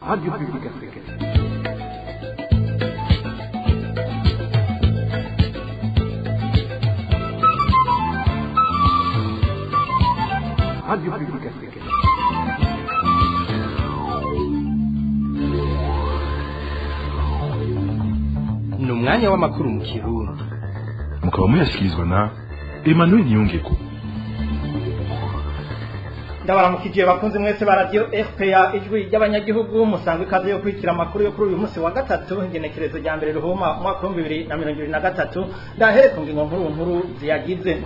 Radio Publique Africaine. Radio Publique Africaine. Ni umwanya w'amakuru mu Kirundi. Mukaba muyashyikirizwa na Emmanuel Niyongeko. Ndabaramukije bakunzi mwese ba Radio RPA, Ijwi ry'Abanyagihugu. Musangwe ikaze yo kwikira amakuru yo kuri uyu munsi wa gatatu, ingenekerezo rya mbere ruhuma umwaka wa 2023. Ndahere ku ngingo nkuru nkuru ziyagize.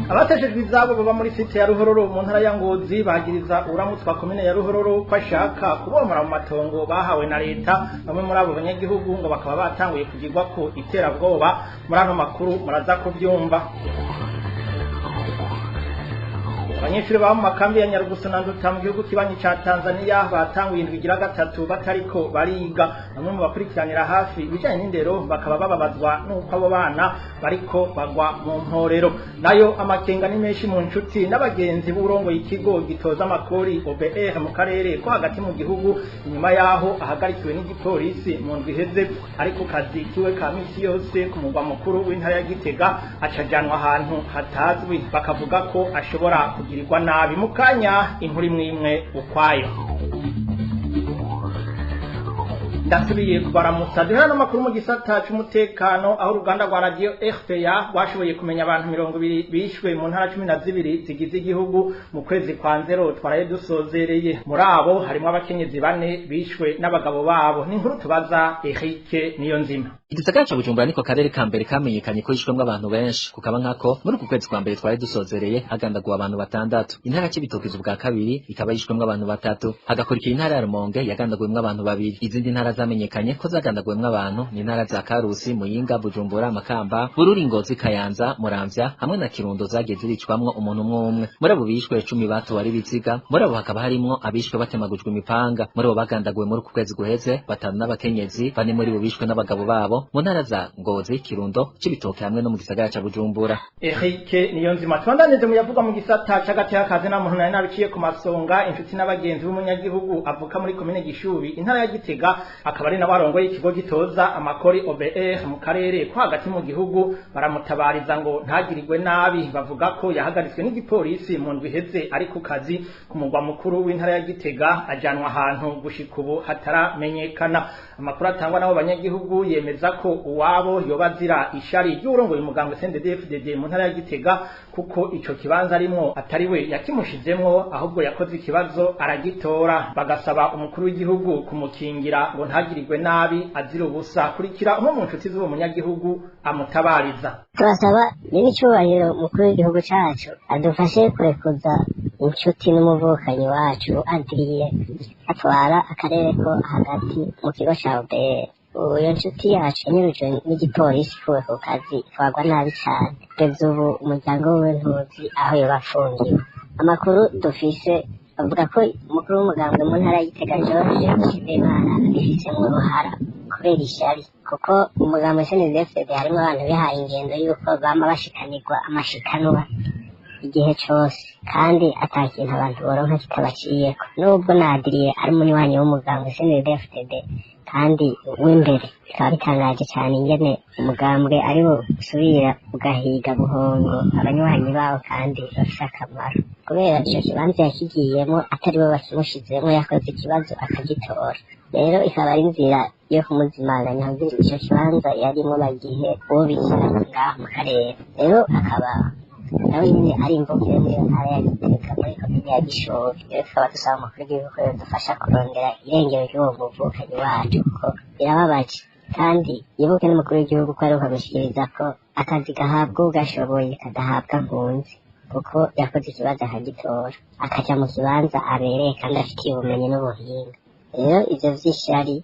Abateshejwe izabo baba muri site ya Ruhororo mu ntara ya Ngozi bagiriza uramutswa komine ya Ruhororo ko ashaka kubomora mu matongo bahawe na leta. Bamwe muri abo banyagihugu ngo bakaba batanguye kugirwa ko iterabwoba. Muri ano makuru muraza kubyumva. Abanyeshuri baba mu makambi ya Nyarugusu na Nduta mu gihugu kibanyi ca Tanzania batanguye indwi igira gatatu batariko bariga. Bamwe mu bakurikiranira hafi ibijanye n'indero bakaba bababazwa n'uko abo bana bariko bagwa mu mporero. Nayo amakenga ni menshi mu nshuti n'abagenzi b'urongoye ikigo gitoza amakori OBR mu karere ko hagati mu gihugu, inyuma yaho ahagarikiwe n'igipolisi mu ndwi iheze ariko kazi kiwe ka misi yose ku mugwa mukuru w'intara ya Gitega, acajanwa ahantu hatazwi, bakavuga ko ashobora kugirirwa nabi. Mu kanya inkuru imwe imwe ukwayo. Ndasubiye kubaramutsa. Duhera n'amakuru mu gisata c'umutekano, aho uruganda rwa Radio RPA rwashoboye kumenya abantu 20 bishwe mu ntara 12 zigize igihugu mu kwezi kwa nzero twaraye dusozereye. Muri abo harimwo abakenyezi bane bishwe n'abagabo babo. Ni inkuru tubaza Eric Niyonzima. Igisagara ca Bujumbura niko karere ka mbere kamenyekanye ko hishwemwo abantu benshi, kukaba nkako muri uku kwezi kwa mbere twari dusozereye hagandaguwe abantu batandatu. Intara ya Cibitoke ubwa kabiri ikaba yishwemwo abantu batatu, hagakurikira intara ya Rumonge yagandaguwemwo abantu babiri. Izindi ntara zamenyekanye ko zagandaguwemwo abantu ni intara za Karusi, Muyinga, Bujumbura, Makamba, Bururi, Ngozi, Kayanza, Muramvya hamwe na Kirundo zagiye ziricwamwo umuntu umwe umwe. Muri abo bishwe 10 batowe ari ibiziga, muri abo hakaba harimwo abishwe batemagujwe imipanga. Muri abo bagandaguwe muri uku kwezi guheze, batanu n'abakenyezi, bane muri bo bishwe n'abagabo babo mu ntara za Ngozi, Kirundo, Cibitoke hamwe no mu gisagara ca Bujumbura. Eric Niyonzima. Tubandanize mu yavuga mu gisata c'agateka kazi na muntu. Nari nabiciye ku masonga. Inshuti n'abagenzi b'umunyagihugu avuka muri komine Gishubi, intara ya Gitega, akaba ari nawe arongoye ikigo gitoza amakori OBR mu karere ko hagati mu gihugu, baramutabariza ngo ntagirirwe nabi. Bavuga ko yahagaritswe n'igipolisi mu ndwi iheze ari ku kazi ku mugwa mukuru w'intara ya Gitega, ajanwa ahantu gushika ubu hataramenyekana. Amakuru atangwa n'abo banyagihugu yemeza ko uwabo yoba azira ishari ry'urongoye umugambwe CNDD-FDD mu ntara ya Gitega, kuko ico kibanza arimwo atari we yakimushizemwo, ahubwo yakoze ikibazo aragitora. Bagasaba umukuru w'igihugu kumukingira ngo ntagirirwe nabi azira ubusa. Kurikira umwe mu nshuti z'uwo munyagihugu amutabariza. Turasaba nyir'icyubahiro umukuru w'igihugu cacu adufashe kurekuza inshuti n'umuvukanyi wacu Adriye, atwara akarere ko hagati mu kigo ca OBR. Uyo nshuti yacu yanyurujwe n'igipolisi ikuwe ku kazi, itwarwa nabi cane. Kugeza ubu umuryango wiwe ntuzi aho yoba afungiwe. Amakuru dufise avuga ko umukuru w'umugambwe mu ntara ya Gitega, George Nshimiyimana, abifitsemwo uruhara kubera ishari, kuko umugambwe CNDD-FDD harimwo abantu bihaye ingendo y'uko bama bashikanirwa amashikanwa igihe cose, kandi ata kintu abantu boronka kitabaciyeko. Nubwo nadiriye ari umunywanyi w'umugambwe CNDD-FDD kandi w'imbere, bikaba bitangaje cane ingene umugambwe ari wo usubira ugahiga buhongo abanywanyi bawo kandi bafise akamaro. Kubera ico kibanza yakigiyemo atari bo bakimushizemwo, yakoze ikibazo akagitora, rero ikaba ari inzira yo kumuzimanganya kugira ico kibanza yarimwo bagihe uwo bikira ngaho mu karere. Rero akaba nawe nyene ari imvukire muri iyo ntara ya Gitega, muri komine ya Gishobi. Rero tukaba dusaba umukuru w'igihugu ko yodufasha kurondera irengero ry'uwo muvukanyi wacu, kuko birababaje. Kandi yibuke n'umukuru w'igihugu ko aheruka gushikiriza ko akazi gahabwa ugashoboye, kadahabwa nkunzi, kuko yakoze ikibazo akagitora, akaja mu kibanza abereye kandi afitiye ubumenyi n'ubuhinga. Rero ivyo vy'ishari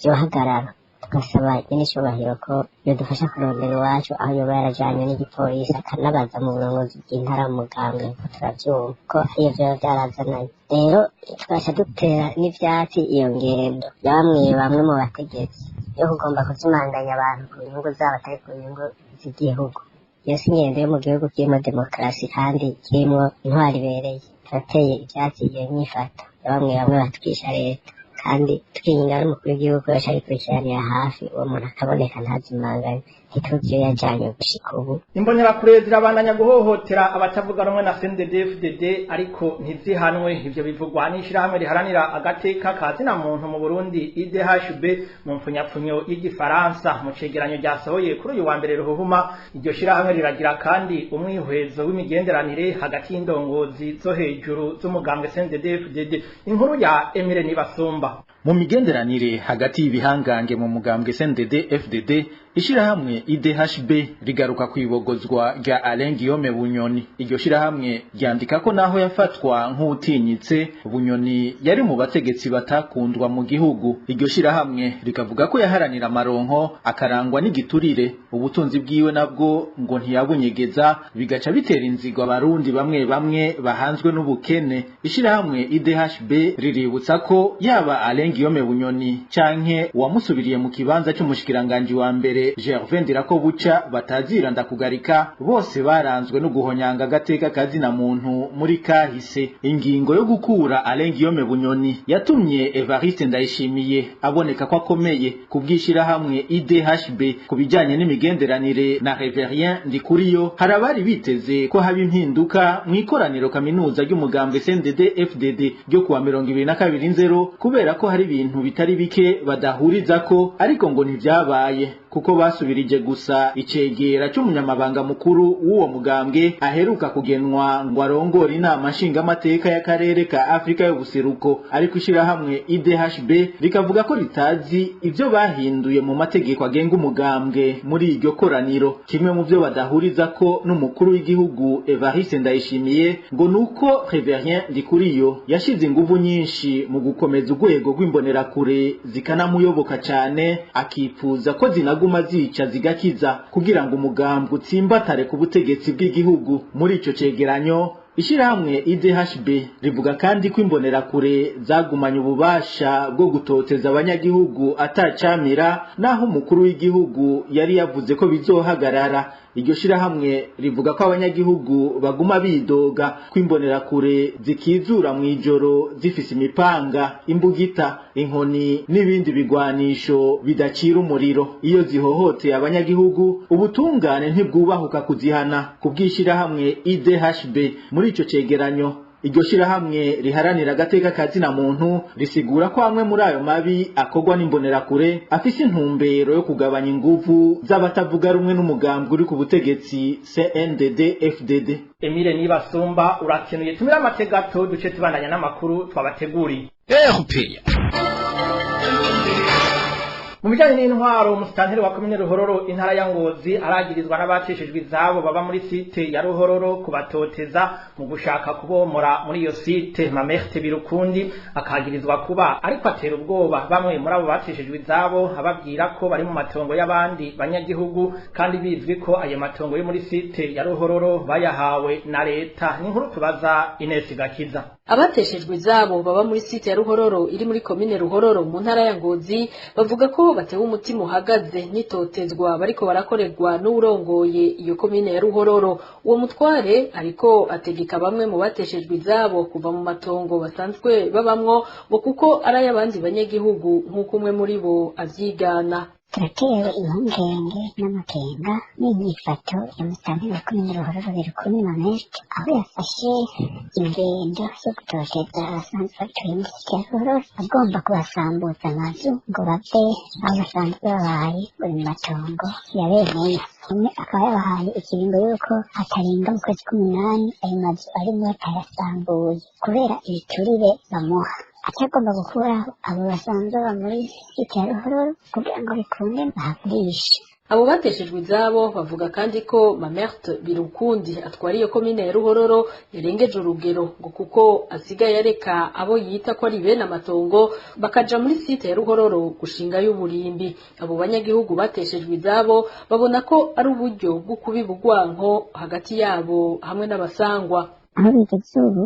vyohagarara. Tugasaba nyir'icyubahiro ko yodufasha kurondera iwacu aho yoba yarajanywe n'igipolisi, akanabaza mu burongozi bw'intara mu mugambwe, kuko turavyumva ko ariyo vyoba vyarazananye. Rero tugaca dutera n'ivyatsi iyo ngendo ya bamwe bamwe mu bategetsi yo kugomba kuzimanganya abantu ku nyungu zabo atari ku nyungu z'igihugu. Iyo si ingendo yo mu gihugu kirimo demokarasi kandi kirimo intwari ibereye. Turateye ivyatsi iyo nyifato ya bamwe bamwe batwisha leta, kandi tukinga n'umukuru w'igihugu yaca abikurikiranira hafi, uwo muntu akaboneka ntazimangane, ntituzi iyo yajanye gushika ubu. Imbonerakure zirabandanya guhohotera abatavuga rumwe na CNDD-FDD, ariko ntizihanwe. Ivyo bivugwa n'ishirahamwe riharanira agateka ka zina muntu mu Burundi, IDHB mu mpfunyapfunyo y'igifaransa. Mu cegeranyo ryasohoye kuri uyu wa mbere ruhuhuma, iryo shirahamwe riragira kandi umwihwezo w'imigenderanire hagati y'indongozi zo hejuru z'umugambwe CNDD-FDD. Inkuru ya Emile Nibasumba. Mu migenderanire hagati y'ibihangange mu mugambwe CNDD FDD, ishirahamwe IDHB rigaruka kwibogozwa rya Alain Guillaume Bunyoni. Iryo shirahamwe ryandika ko naho yafatwa nk'utinyitse, Bunyoni yari mu bategetsi batakundwa mu gihugu. Iryo shirahamwe rikavuga ko yaharanira amaronko, akarangwa n'igiturire. Ubutunzi bwiwe nabwo ngo ntiyabunyegeza, bigaca bitera inzigo abarundi bamwe bamwe bahanzwe n'ubukene. Ishirahamwe IDHB riributsa ko yaba Alain Guillaume Bunyoni canke uwamusubiriye mu kibanza c'umushikiranganji wa mbere Gervais Ndirakobuca bataziranda kugarika, bose baranzwe no guhonyanga agateka kazina muntu muri kahise. Ingingo yo gukura Alain Guillaume Bunyoni yatumye Evariste Ndayishimiye aboneka ko akomeye kubwishirahamwe IDHB ku bijanye n'imigenderanire na Reverien Ndikuriyo. Hari abari biteze ko haba impinduka mu ikoraniro kaminuza ry'umugambwe CNDD FDD ryo kuwa 22 nzero, kubera ko hari ibintu bitari bike badahurizako, ariko ngo ntivyabaye kuko basubirije gusa icegera c'umunyamabanga mukuru w'uwo mugambwe aheruka kugenwa ngo arongore inama nshingamateka y'akarere ka Afrika y'ubuseruko. Ariko ishirahamwe IDHB rikavuga ko ritazi ivyo bahinduye mu mategeko agenga umugambwe muri iryo koraniro. Kimwe mu vyo badahuriza ko n'umukuru w'igihugu Evariste Ndayishimiye ngo nuko Reverien Ndikuriyo yashize inguvu nyinshi mu gukomeza urwego rw'imbonerakure zikanamuyoboka cane, akipfuza ko zinaguma zica zigakiza kugira ngo umugambwe utsimbatare ku butegetsi bw'igihugu. Muri ico cegeranyo, ishirahamwe IDHB rivuga kandi ko imbonerakure zagumanye ububasha bwo gutoteza abanyagihugu atacamira, naho umukuru w'igihugu yari yavuze ko bizohagarara. Iryo shirahamwe rivuga ko abanyagihugu baguma bidoga ko imbonerakure zikizura mw'ijoro zifise imipanga, imbugita, inkoni n'ibindi bigwanisho bidacira umuriro. Iyo zihohoteye abanyagihugu, ubutungane ntibwubahuka kuzihana. Kubw'ishirahamwe IDHB, muri ico cegeranyo, iryo shirahamwe riharanira agateka kazina muntu risigura ko amwe muri ayo mabi akorwa n'imbonerakure afise intumbero yo kugabanya inguvu z'abatavuga rumwe n'umugambwe uri ku butegetsi CNDD FDD. Emile Nibasumba, urakenuye. Tumira amategato duce tubandanya n'amakuru twabateguriye. RPA. Mu bijanye n'intwaro, umusitanteri wa komine Ruhororo, intara ya Ngozi, aragirizwa n'abacishijwe izabo baba muri site ya Ruhororo kubatoteza mu gushaka kubomora muri iyo site. Mamerte Birukundi akagirizwa kuba ariko atera ubwoba bamwe muri abo bacishijwe izabo, ababwira ko bari mu matongo y'abandi banyagihugu, kandi bizwi ko ayo matongo yo muri site ya Ruhororo bayahawe na leta. Ni inkuru tubaza Ines Gakiza. Abateshejwe izabo baba muri site ya Ruhororo iri muri komine Ruhororo mu ntara ya Ngozi bavuga ko batewe umutima uhagaze n'itotezwa bariko barakorerwa n'uwurongoye iyo komine ya Ruhororo. Uwo mutware ariko ategeka bamwe mu bateshejwe izabo kuva mu matongo basanzwe babamwo, ngo kuko ari ay'abandi banyagihugu, nk'uko umwe muri bo avyigana. Turatewe impungenge n'amakenga n'inyifato ya musitanteri wa komine Ruhororo Birukumi Mamerte, aho yafashe ingendo yo gutoteza abasanzwe batuye muri site ya Ruhororo, agomba kubasambuza amazu ngo bave aho basanzwe babaye, ngo ni mu matongo ya beneyo. Umwe akaba yabahaye ikiringo yuko hatarenga mu kwezi k'umunani ayo mazu arimwo batayasambuye, kubera ibiturire bamuha acagomba gukuraho abo basanzwe baba muri site ya Ruhororo kugira ngo bikunde bahagurishe. Abo bateshejwe izabo bavuga kandi ko Mamerte Birukundi atwara iyo komine ya Ruhororo yarengeje urugero, ngo kuko asigaye areka abo yita ko ari bene amatongo bakaja muri site ya Ruhororo gushingayo uburimbi. Abo banyagihugu bateshejwe izabo babona ko ari uburyo bwo kubiba urwanko hagati yabo hamwe n'abasangwa. Aho bigeze ubu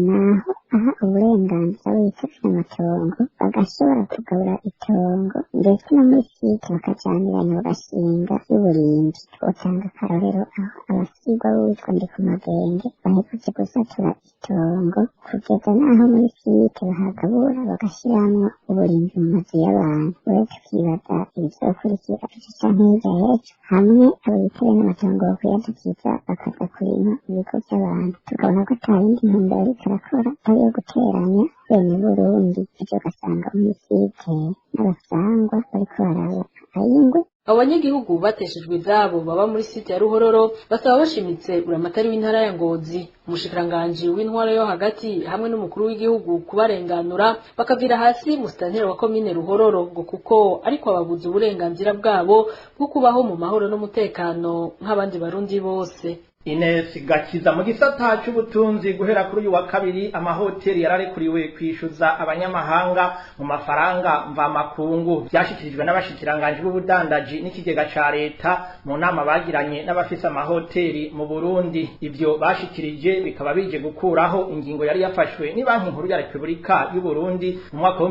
naho aha uburenganzira witse amatongo bagashobora kugabura itongo, ndetse no muri site bakajaniranya bagashinga y'uburimbi. Twotanga akarorero aho abasigwa b'uwitwa Ndikumagenge baherutse gusatura itongo kugeza n'aho muri site bahagabura bagashiramwo uburimbi mu mazu y'abantu. Rero tukibaza ibizokurikira ejo canke hirya y'ejo, hamwe abo bitabe n'amatongo bokuyadukiza bakaza kurima ibigo vy'abantu, tukabona ko ata yindi ntumbero ariko arakora atari iyo guteranya bene Burundi. Ejo ugasanga muri site n'abasangwa bariko baraba ayingwe. Abo banyagihugu bateshejwe izabo baba muri site ya Ruhororo basaba bashimitse buramatari w'intara ya Ngozi, umushikiranganji w'intwaro yo hagati hamwe n'umukuru w'igihugu kubarenganura, bakavira hasi musitanteri wa komine Ruhororo, ngo kuko ariko ababuza uburenganzira bwabo bwo kubaho mu mahoro n'umutekano nk'abandi Barundi bose. Ines Gakiza. Mu gisata c'ubutunzi, guhera kuri uyu wa kabiri amahoteli yararekuriwe kwishuza abanyamahanga mu mafaranga mvamakungu. Vyashikirijwe n'abashikiranganji b'ubudandaji n'ikigega ca leta mu nama bagiranye n'abafise amahoteli mu Burundi. Ivyo bashikirije bikaba bije gukuraho ingingo yari yafashwe ni Banki Nkuru ya Repubulika y'u Burundi mu mwaka wa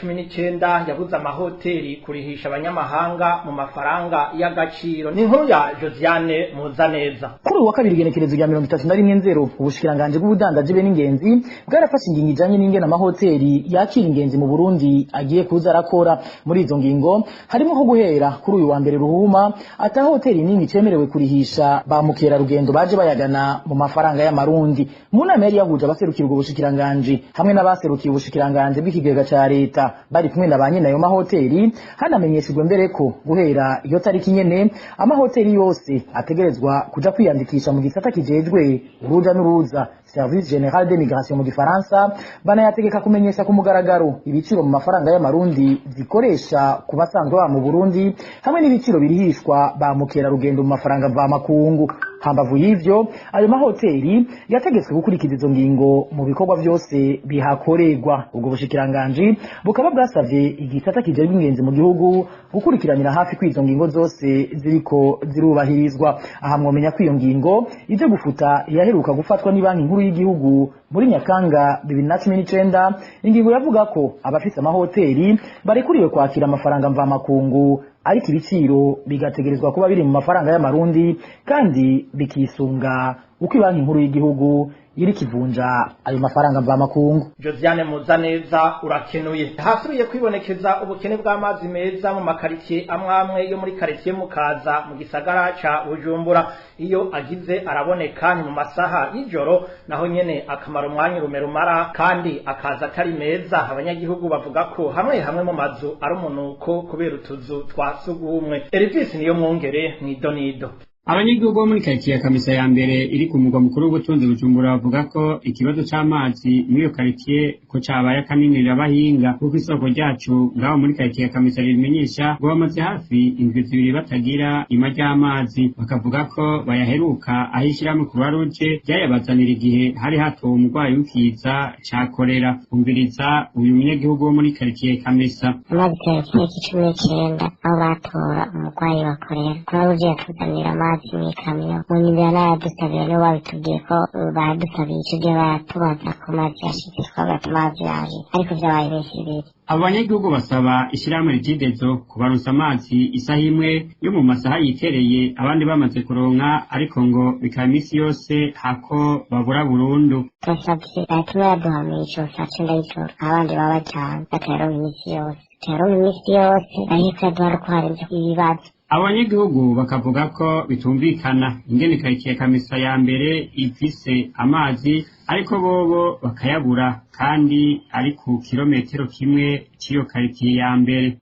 2019 yabuze amahoteli kurihisha abanyamahanga mu mafaranga y'agaciro. Ni inkuru ya Josiane Muzaneza. Kuri uwa kabiri igenekerezo rya 31 nzero, ubushikiranganje bw'ubudandaji be n'ingenzi bwarafashe ingingo ijanye n'ingene amahoteli yakira ingenzi mu Burundi agiye kuza arakora. Muri izo ngingo harimo ko guhera kuri uyu wa mbere ruhuma ata hoteli nini cemerewe kurihisha ba mukerarugendo baje bayagana mu mafaranga y'amarundi. Mu nama yari yahuje abaserukira ubwo bushikiranganje hamwe n'abaserukiye ubushikiranganje bw'ikigega ca leta bari kumwe na ba nyene ayo mahoteli, hanamenyeshejwe mbere ko guhera iyo tariki nyene amahoteli yose ategerezwa kuja kwiyandikisha mu gisata kijejwe uruja n'uruza, Service Général des Migrations mu gifaransa. Banayategeka kumenyesha ku mugaragaro ibiciro mu mafaranga y'amarundi zikoresha ku basanzwe baba mu Burundi hamwe n'ibiciro birihishwa ba mukerarugendo mu mafaranga mvamakungu. Hambavu y'ivyo, ayo mahoteli yategetswe gukurikiza izo ngingo mu bikorwa vyose bihakorerwa. Ubwo bushikiranganji bukaba bwasavye igisata kijejwe ingenzi mu gihugu gukurikiranira hafi ko izo ngingo zose ziriko zirubahirizwa. Aha mwomenya ko iyo ngingo ije gufuta iyaheruka gufatwa ni Banki Nkuru y'igihugu muri Nyakanga 2019, ingingo yavuga ko abafise amahoteli barekuriwe kwakira amafaranga mvamakungu, ariko ibiciro bigategerezwa kuba biri mu mafaranga y'amarundi kandi bikisunga uko Banki Nkuru y'igihugu iri kivunja ayo mafaranga mvamakungu. Josiane Muzaneza, urakenuye. Hasubiye kwibonekeza ubukene bw'amazi meza mu makaritsiye amwamwe yo muri karitsiye Mukaza mu gisagara ca Bujumbura. Iyo agize araboneka ni mu masaha y'ijoro, naho nyene akamara umwanya rumera kandi akaza atari meza. Abanyagihugu bavuga ko hamwe hamwe mu mazu ari umunuko kubera utuzu twa sugumwe. Elvis niyo mwongere mwidonido. Abanyagihugu bo muri karitsiye ya Kamesa ya mbere iri ku mugwa mukuru w'ubutunzi Bujumbura bavuga ko ikibazo c'amazi muri iyo karitsiye ko cabaye akaninirira abahinga, kuko isoko ryacu ngaho muri karitsiye ya Kamesa ribimenyesha ngo bamaze hafi indwi 2 batagira ima ry'amazi. Bakavuga ko bayaheruka aho ishirahamwe Croix Rouge ryayabazanira igihe hari hatowe umurwayi w'ikiza ca korera. Umviriza uyu munyagihugu wo muri karitsiye Kamesa. Amazi tariki 19 aho batora umurwayi wa korera, Croix Rouge yatuzanira amazi mw'ikamyo. Mu nyuma yanayadusabira, nibo babitubwiye ko badusabiye ico gihe, baratubaza ko amazi yashitse, twavuga ati amazi yaje, ariko vyabaye iminsi 2. Abo banyagihugu basaba ishirahamwe Regideso kubaronsa amazi isaha imwe yo mu masaha yitereye abandi bamaze kuronka, ariko ngo bikaba imisi yose hako babura burundu. Turasavye bayatume baduha mw'ijoro saa 9 y'ijoro, abandi baba baryamye, batayaronka imisi yose, tuyaronka imisi yose, ariko yaduha ari uko harenze ibibazo. Abo banyagihugu bakavuga ko bitumvikana ingene karitsiye Kamesa ya mbere ifise amazi ariko bobo bakayabura, kandi ari ku kilometero kimwe c'iyo karitsiye ya mbere.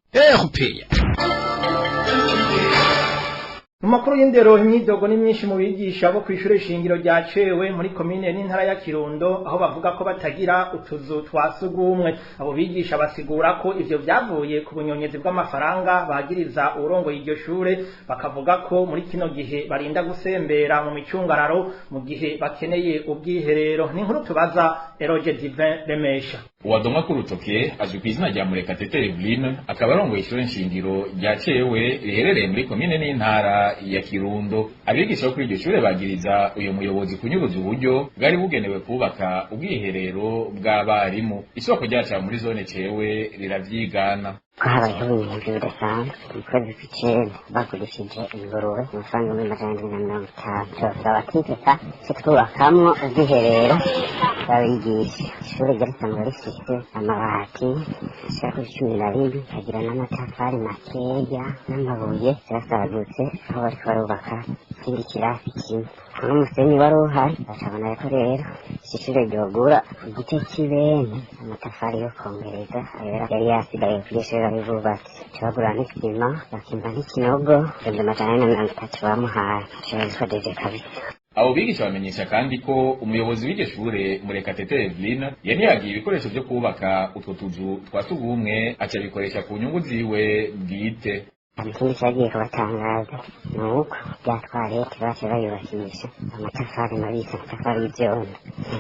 Mu makuru y'indero, imyidogo ni myinshi mu bigisha bo kw'ishure shingiro rya Cewe muri komine n'intara ya Kirundo, aho bavuga ko batagira utuzu twa sugumwe. Abo bigisha basigura ko ivyo vyavuye ku bunyonyezi bw'amafaranga bagiriza uwurongoye iryo shure, bakavuga ko muri kino gihe barinda gusembera mu micungararo mu gihe bakeneye ubwiherero. Ni inkuru tubaza Eroge Divin Remesha. Uwadomwa ku rutoke azwi ku izina rya Murekatete Eveline, akaba arongoye ishure nshingiro rya Cewe riherereye muri komine n'intara ya Kirundo. Abigisha bo kuri iryo shure bagiriza uyu muyobozi kunyuruza uburyo bwari bugenewe kubaka ubwiherero bw'abarimu. Isoko ryaca muri zone Cewe riravyigana. Ko habayeho ibintu bidasanzwe mu kwezi kw'icenda, bagurishije ingurube amafaranga 750,000. Turasaba abategeka co twubakamwo ubwiherero bw'abigisha. Ishure ryari risanzwe rifise amabati ashika kuri 11, rikagira n'amatafari makeya n'amabuye yarasagutse. Aho bariko barubaka ikindi kirasi kimwe, n'umusenyi wari uhari, bacabona ko rero iki shure ryogura igice c'ibene amatafari yo kongereza ayo yari yasigaye kuri ishure bari bubatse. Cabagura n'isima, bakimba n'ikinogo, 430,000 bamuhaye. Ico kabisa. Abo bigisha bamenyesha kandi ko umuyobozi w'iryo shure Murekatete Eveline yari yagiye ibikoresho vyo kubaka utwo tuzu twa sugumwe, aca abikoresha ku nyungu ziwe bwite. Ikindi cagiye kubatangaza ni uko rya twarete bace bayubakisha amatafari mabisi, amatafari y'ivyondo,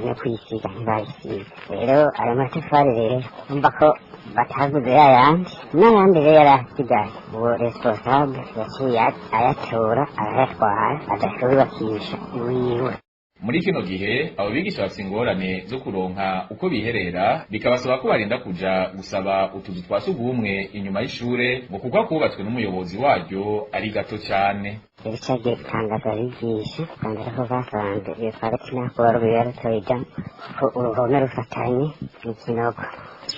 no kuyisiga ntibayisize. Rero ayo matafari rero umva ko bataguze yayandi, n'ayandi rero yari asigaye, uwo responsable yaciye ayatora arayatwara, aja kuyubakisha iwiwe. Muri kino gihe abo bigisha bafise ingorane zo kuronka uko biherera, bikabasaba ko barinda kuja gusaba utuzu twa sugumwe inyuma y'ishure, ngo kuko kubatswe n'umuyobozi waryo ari gato cane. Rero cagiye gutangaza abigisha bwa ko basanze iyo twarete nako barubiye yarutoyija ko uruhome rufatanye n'ikinogo.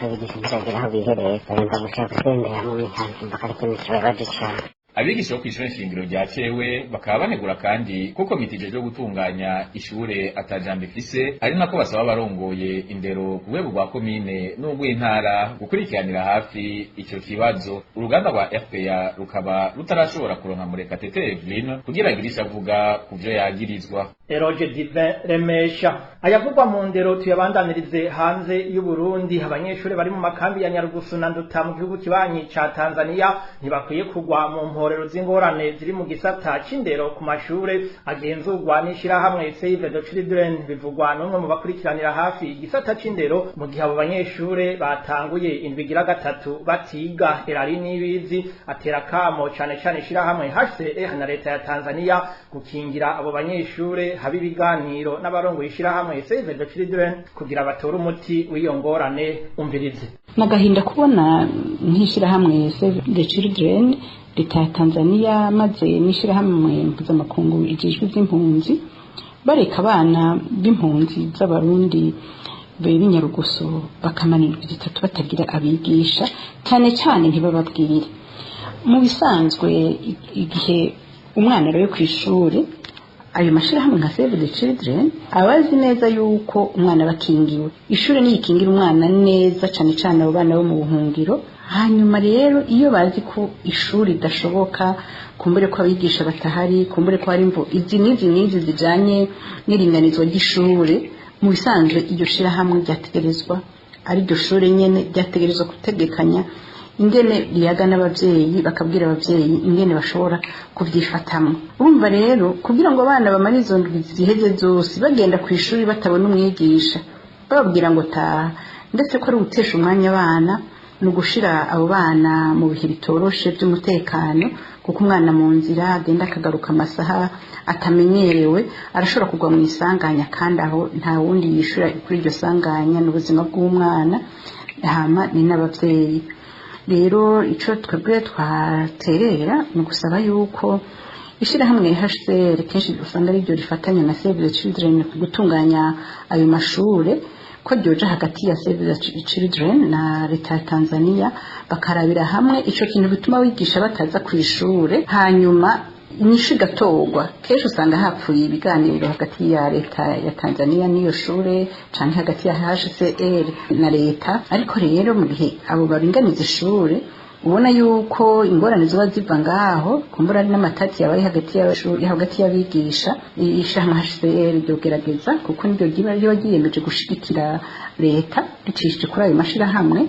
Abigisha ntibagera aho biherera, barinda guca gusembera mu mihana, mpaka ari ikintu kibabaje cane. Abigisha bo kw'ishure nshingiro rya Cewe bakaba banegura kandi ko komite ijejwe gutunganya ishure atajambo ifise, ari nako basaba abarongoye indero ku rwego rwa komine n'urw'intara gukurikiranira hafi ico kibazo. Uruganda rwa RPA rukaba rutarashobora kuronka Murekatete Eveline kugira agire ico avuga ku vyo yagirizwa. Eroge Divin Remesha. Ayavugwa mu ndero tuyabandanirize hanze y'u Burundi. Abanyeshuri bari mu makambi ya Nyarugusu na Nduta mu gihugu kibanyi ca Tanzania ntibakwiye kugwa mu mporero z'ingorane ziri mu gisata c'indero ku mashure agenzurwa n'ishirahamwe Save the Children. Bivugwa n'umwe mu bakurikiranira hafi igisata c'indero, mu gihe abo banyeshure batanguye indwi igira gatatu batiga. Erari Nibizi atera kamo cane cane ishirahamwe HCR na leta ya Tanzania gukingira abo banyeshure, haba ibiganiro n'abarongoye ishirahamwe Save the Children kugira batore umuti w'iyo ngorane. Umvirize. Nagahinda kubona nk'ishirahamwe Save the Children, leta ya Tanzania, maze n'ishirahamwe mpuzamakungu ijejwe ivy'impunzi bareka abana b'impunzi z'Abarundi b'Inyarugusu bakamara indwi 3 batagira abigisha, cyane cyane ntibababwire. Mu bisanzwe igihe umwana ari ku ishuri, ayo mashirahamwe nka Save the Children abazi neza yuko umwana bakingiwe. Ishure niyikingira umwana neza, cane cane abo bana bo mu buhungiro. Hanyuma rero iyo bazi ko ishuri ridashoboka, kumbure ko abigisha batahari, kumbure ko hari imvo izi n'izi n'izi zijanye n'iringanizwa ry'ishure, mu bisanzwe iryo shirahamwe ryategerezwa, ari iryo shure nyene ryategerezwa gutegekanya ingene riyaga n'abavyeyi, bakabwira abavyeyi ingene bashobora kuvyifatamwo. Urumva rero kugira ngo abana bamare izo ndwi ziheze zose bagenda ku ishuri batabona umwigisha, bababwira ngo taha, ndetse ko ari ugutesha umwanya abana, ni ugushira abo bana mu bihe bitoroshe by'umutekano, kuko umwana mu nzira agenda akagaruka amasaha atamenyerewe arashobora kugwa mu isanganya, kandi aho nta wundi yishura kuri iryo sanganya, ni ubuzima bw'umwana hama ni n'abavyeyi. Rero ico twebwe twaterera ni ugusaba yuko ishirahamwe HCR, kenshi usanga ariryo rifatanya na Save the Children gutunganya ayo mashure, ko ryoja hagati ya Save the Children na leta ya Tanzania, bakarabira hamwe ico kintu bituma abigisha bataza ku ishure, hanyuma inyishu igatorwa. Kenshi usanga hapfuye ibiganiro hagati ya leta ya Tanzania n'iyo shure, canke hagati ya HCR na leta. Ariko rero mu gihe abo baringaniza ishure ubona yuko ingorane ziba ziva ngaho, kumbura ari n'amatati yabaye hagati y'abigisha, ishirahamwe HCR ryogerageza, kuko niryo riba ryiyemeje gushigikira leta ricishije kuri ayo mashirahamwe,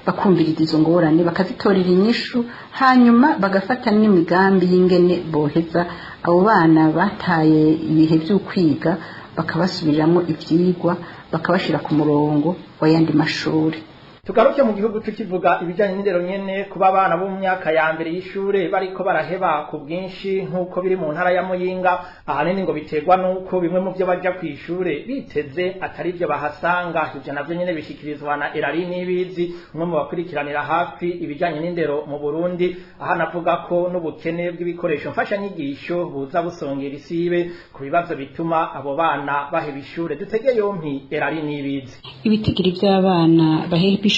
bakumviriza izo ngorane bakazitorera inyishu, hanyuma bagafata n'imigambi y'ingene boheza abo bana bataye ibihe vy'ukwiga bakabasubiriramo ivyigwa, bakabashira ku murongo w'ayandi mashuri. Tugaruke mu gihugu tukivuga ibijanye n'indero nyene, kuba abana bo mu myaka ya mbere y'ishure bariko baraheba ku bwinshi nk'uko biri mu ntara ya Muyinga, ahanini ngo biterwa n'uko bimwe mu vyo baja kw'ishure biteze atari vyo bahasanga. Ivyo navyo nyene bishikirizwa na Erari Nibizi, umwe mu bakurikiranira hafi ibijanye n'indero mu Burundi, aho anavuga ko n'ubukene bw'ibikoresho mfashanyigisho buza busongera isibe ku bibazo bituma abo bana baheba ishure. Dutege yompi Erari Nibizi. Ibitigiri vy'abana baheba ishure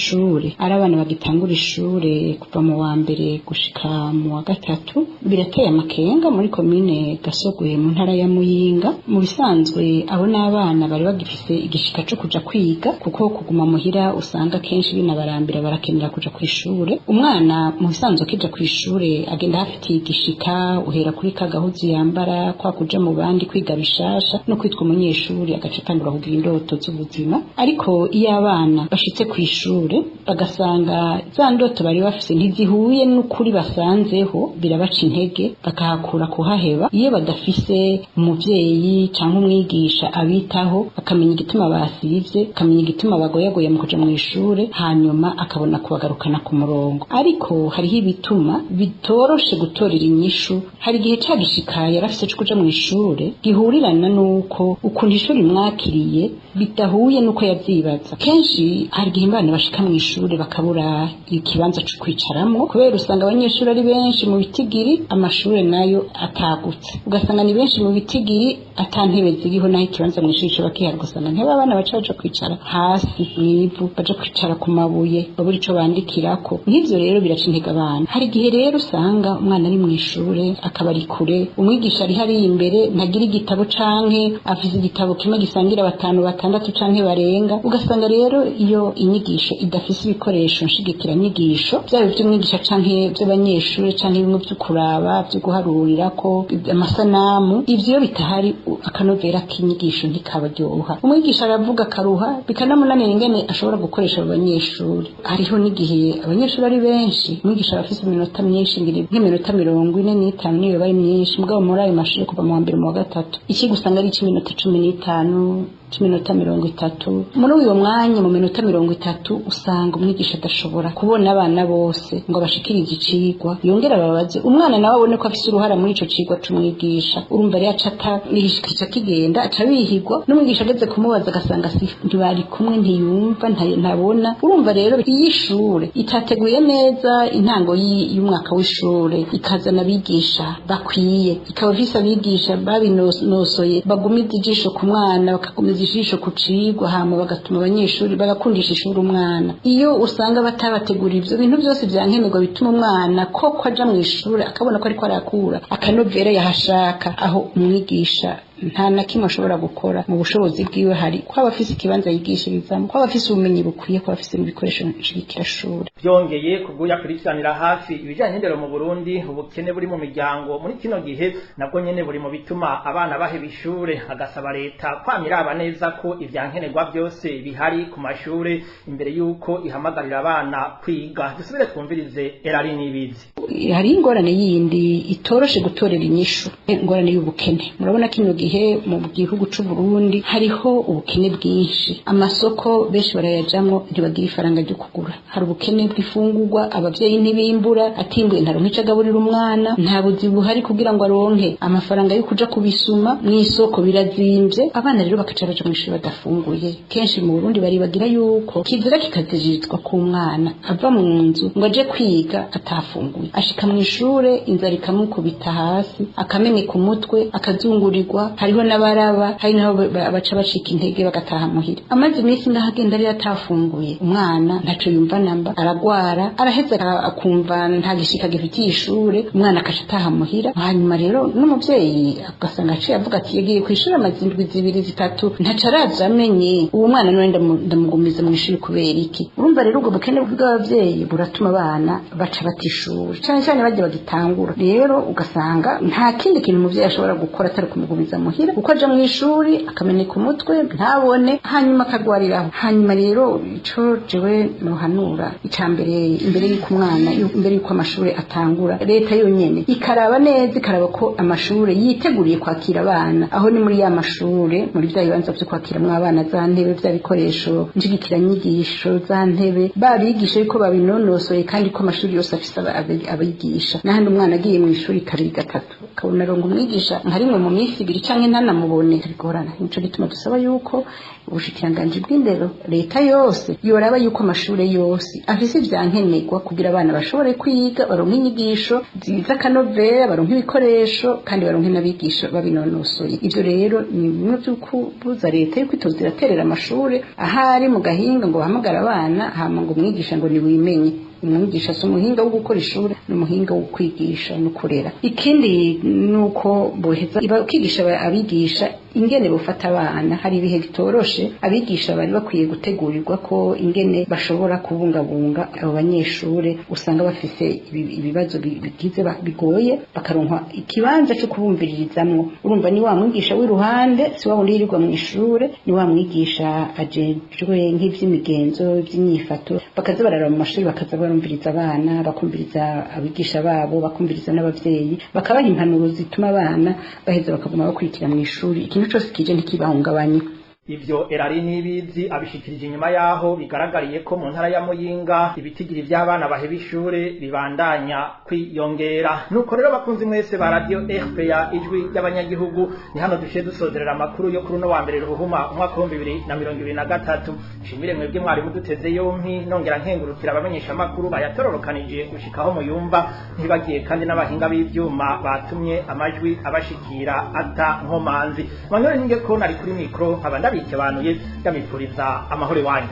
ari abana bagitangura ishure kuva mu wa mbere gushika mu wa gatatu birateye amakenga muri komine Gasogwe mu ntara ya Muyinga. Mu bisanzwe abo n'abana bari bagifise igishika co kuja kwiga, kuko kuguma muhira usanga kenshi binabarambira, barakenera kuja kw'ishure. Umwana mu bisanzwe akija kw'ishure agenda hafitiye igishika, uhera kuri kagahuzu yambara, kwa kuja mu bandi kwiga bishasha no kwitwa umunyeshuri, agaca atangura kugira indoto z'ubuzima. Ariko iyo abana bashitse kw'ishure bagasanga za ndoto bari bafise ntizihuye n'ukuri basanzeho, birabaca intege bakahakura kuhaheba. Iyo badafise umuvyeyi canke umwigisha abitaho, akamenya igituma basivye, akamenya igituma bagoyagoye mu kuja mw'ishure, hanyuma akabona kubagarukana ku murongo. Ariko hariho ibituma bitoroshe gutorera inyishu. Hari igihe ca gishika yarafise co kuja mw'ishure gihurirana n'uko ukuntu ishuri mwakiriye bidahuye n'uko yavyibaza. Kenshi hari igihe abana bashika mw'ishure bakabura ikibanza co kwicaramwo, kubera usanga abanyeshuri ari benshi mu bitigiri, amashure nayo atagutse, ugasanga ni benshi mu bitigiri ata ntebe ziriho, naho ikibanza mw'ishuri coba kihari, ugasanga ntebe abana baca baja kwicara hasi mw'ivu, baja kwicara ku mabuye, babura ico bandikirako. Nk'ivyo rero biraca intege abana. Hari igihe rero usanga umwana ari mw'ishure akaba ari kure, umwigisha ari hariya imbere, ntagira igitabo canke afise igitabo kimwe gisangira batanu batandatu canke barenga. Ugasanga rero iyo inyigisho idafise ibikoresho nshigikiranyigisho, vyaba ivy'umwigisha canke vy'abanyeshure canke bimwe vyo kuraba, vyo guharurirako, amasanamu, ivyo iyo bitahari akanovera k'inyigisho ntikabaryoha. Umwigisha aravuga akaruha, bikanamunanira ingene ashobora gukoresha abo banyeshuri. Hariho n'igihe abanyeshuri ari benshi, umwigisha aba afise iminota myinshi, nk'iminota 45 niyo yoba ari myinshi, mugabo muri ayo mashure kuva mu wa mbere mu wa gatatu ikigo usanga ari ic'iminota 15, c'iminota 30. Muri uyo mwanya mu minota 30 usanga umwigisha adashobora kubona abana bose ngo abashikirize icigwa, yongera ababaze, umwana nawe abone ko afise uruhara muri ico cigwa c'umwigisha. Urumva rero aca aca kigenda aca bihigwa, n'umwigisha ageze kumubaza agasanga si ntibari kumwe, ntiyumva, ntabona. Urumva rero iyo ishure itateguye neza intango y'umwaka w'ishure, ikazana abigisha bakwiye, ikaba ifise abigisha babinonosoye, bagumiza ijisho ku mwana, bakagumiza ijisho ku cigwa, hama bagatuma abanyeshuri bagakundisha ishuri umwana. Iyo usanga batabategura ivyo bintu byose vyankenerwa bituma umwana koko aja mw'ishure akabona ko ariko arakura akanovera yahashaka, aho umwigisha nta na kimwe ashobora gukora mu bushobozi bwiwe. Hari ko aba afise ikibanza yigishirizamo, ko aba afise ubumenyi bukwiye, ko aba afise ibikoresho nshigikirashure. Vyongeye kubw'uyu akurikiranira hafi ibijanye n'indero mu Burundi, ubukene buri mu miryango muri kino gihe nabwo nyene buri mu bituma abana baheba ishure, agasaba leta kwama iraba neza ko ivyankenerwa vyose bihari ku mashure imbere y'uko ihamagarira abana kwiga. Dusubire twumvirize Erari Nibizi. Hari ingorane yindi itoroshe gutorera inyishu, ingorane y'ubukene. Murabona kino gihe mu gihugu c'u Burundi hariho ubukene bwinshi, amasoko benshi barayajamwo ntibagira ifaranga ryo kugura. Hari ubukene bw'ifungurwa, abavyeyi ntibimbura, atimbuye ntaronke ico agaburira umwana, nta buzi buhari kugira ngo aronke amafaranga yo kuja kubisuma mw'isoko, birazimvye. Abana rero bakaca baja mw'ishuri badafunguye. Kenshi mu Burundi baribagira yuko kizira kikazirizwa ku mwana ava mu nzu ngo aje kwiga atafunguye, ashika mw'ishure inzara ikamukubita hasi, akameneka umutwe, akazungurirwa. Hariho n'abaraba, hari n'aho baca bacika intege bagataha muhira. Amaze iminsi ngaho agenda rero atafunguye, umwana ntaco yumva namba, aragwara, araheza akumva nta gishika gifitiye ishure, umwana akaca ataha muhira. Hanyuma rero n'umuvyeyi ugasanga aciye avuga ati yagiye kw'ishure amaze indwi 2 3 ntaco araza amenye, uwo mwana none ndamugumiza mw'ishure kubera iki? Urumva rero ubwo bukene bw'abavyeyi buratuma abana baca bata ishure, cane cane barya bagitangura. Rero ugasanga nta kindi kintu umuvyeyi ashobora gukora atari kumugumiza muhira, kuko aja mw'ishuri akameneka umutwe ntabone, hanyuma akagwariraho. Hanyuma rero ico jewe nohanura, ica mbere, imbere y'uko umwana, imbere y'uko amashuri atangura, leta yonyene ikaraba neza, ikaraba ko amashure yiteguriye kwakira abana. Aho ni muri ya mashure, muri vya bibanza vyo kwakiramwo abana, za ntebe, vya bikoresho nshyigikiranyigisho, za ntebe, babigisha yuko babinonosoye, kandi ko amashuri yose afise abigisha. N'ahandi umwana agiye mu ishuri kabiri gatatu, ukabona aronga umwigisha nka rimwe mu minsi 2 canke ntanamubone, bigorana. Nico gituma dusaba yuko ubushikiranganji bw'indero, leta yose, yoraba yuko amashure yose afise ivyankenerwa kugira abana bashobore kwiga, baronke inyigisho z'akanovera, baronke ibikoresho, kandi baronke n'abigisha babinonosoye. Ivyo rero ni bimwe vy'ukubuza leta yuko itoza iraterera amashure ahari mu gahinga, ngo bahamagare abana, hama ngo umwigisha ngo niwimenye. Umwigisha si umuhinga wo gukora ishuri, ni umuhinga wo kwigisha no kurera. Ikindi ni uko boheza bakigisha abigisha ingene bufata abana. Hari ibihe bitoroshe, abigisha bari bakwiye gutegurirwa ko ingene bashobora kubungabunga abo banyeshure usanga bafise ibibazo bigize bigoye, bakaronka ikibanza cyo kubumviririzamwo. Urumva, ni wa mwigisha w'iruhande, si wa wundi yirirwa mu ishure, ni wa mwigisha ajejwe nk'ivy'imigenzo, ivy'inyifato. Bakaza bararaba mu mashuri, bakaza barumviriza abana, bakumviriza abigisha babo, bakumviriza n'abavyeyi, bakabaha impanuro zituma abana baheza bakaguma bakurikira mu ishuri, ikintu cose kije ntikibahungabanye. Ivyo Erari Nibizi abishikirije inyuma yaho bigaragariye ko mu ntara ya Muyinga ibitigiri vy'abana baheba ishure bibandanya kwiyongera. Nuko rero, bakunzi mwese ba Radio RPA, Ijwi ry'Abanyagihugu, ni hano dushe dusozerera amakuru yo kuri uno wa mbere ruhuma umwaka wa 2023. Nshimire mwebwe mwari muduteze yompi, nongera nkengurukira abamenyesha amakuru bayatororokanije gushikaho muyumva, ntibagiye kandi n'abahinga b'ivyuma batumye amajwi abashikira ata nkomanzi. Manuel Ninge ko nari kuri mikro, nkaba ndabikebanuye, ndamipfuriza amahoro iwanyu.